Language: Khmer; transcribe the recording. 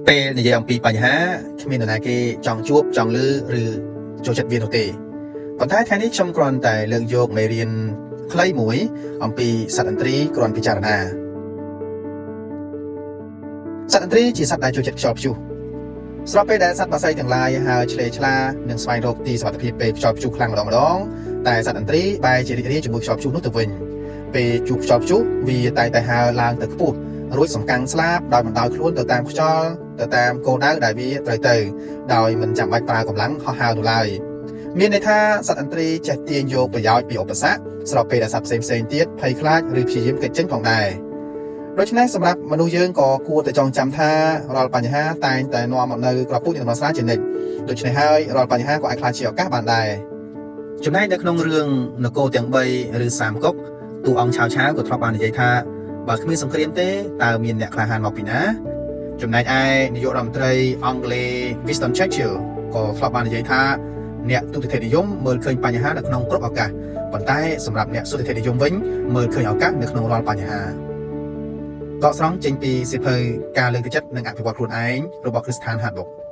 ពេលនិយាយអំពីបញ្ហាគ្មាននរណាគេចង់ជួបចង់ឮឬចូលចិត្តវានោះទេប៉ុន្តែថ្ងៃនេះខ្ញុំគ្រាន់តែលើកយកមេរៀនខ្លីមួយ អំពីសត្វឥន្ទ្រីគ្រាន់ពិចារណាសត្វឥន្ទ្រីជាសត្វដែលចូលចិត្តខ្យល់ព្យុះស្របពេលដែលសត្វបក្សីទាំងឡាយហើរឆ្លេឆ្លានិងស្វែងរកទីសុវត្ថិភាពពេលខ្យល់ព្យុះខ្លាំងម្ដងម្ដងតែសត្វឥន្ទ្រីបែរជារីករាយជាមួយខ្យល់ព្យុះនោះទៅវិញពេលជួបខ្យល់ព្យុះវាតែងតែហើរឡើងទៅខ្ពស់រួចសំកាំងស្លាបដោយបណ្ដោយខ្លួនទៅតាមខ្យល់ទៅតាមគោលដៅដែលវាត្រូវទៅដោយមិនចាំបាច់ប្រើកម្លាំងហោះហើរនោះឡើយមានន័យថាសត្វឥន្ទ្រីចេះទាញយកប្រយោជន៍ពីឧបសគ្គស្របពេលដែលសត្វផ្សេងៗទៀតភ័យខ្លាចឬព្យាយាមគេចចេញផងដែរដូច្នេះសម្រាប់មនុស្សយើងក៏គួរតែចងចាំថារាល់បញ្ហាតែងតែនាំមកនូវគ្រាប់ពូជនៃដំណោះស្រាយជានិច្ចដូច្នេះហើយរាល់បញ្ហាក៏អាចក្លាយជាឱកាសបានដែរចំណែកនៅក្នុងរឿងនគរទាំង3ឬសាមកុកតួអង្គឆាវឆាវក៏ធ្លាប់បាននិយាយថាបើគ្មានសង្គ្រាមទេតើមានអ្នកក្លាហានមកពីណាចំណែកឯនាយករដ្ឋមន្ត្រីអង់គ្លេស Winston Churchill ក៏ធ្លាប់បាននិយាយថាអ្នកទុតិយធនិយមមើលឃើញបញ្ហានៅក្នុងគ្រប់ឱកាសប៉ុន្តែសម្រាប់អ្នកសុទិដ្ឋិនិយមវិញមើលឃើញឱកាសនៅក្នុងរាល់បញ្ហាដកស្រង់ចេញពីសៀវភៅការលើកទឹកចិត្តនិងអភិវឌ្ឍខ្លួនឯងរបស់គ្រឹះស្ថាន Hardbook។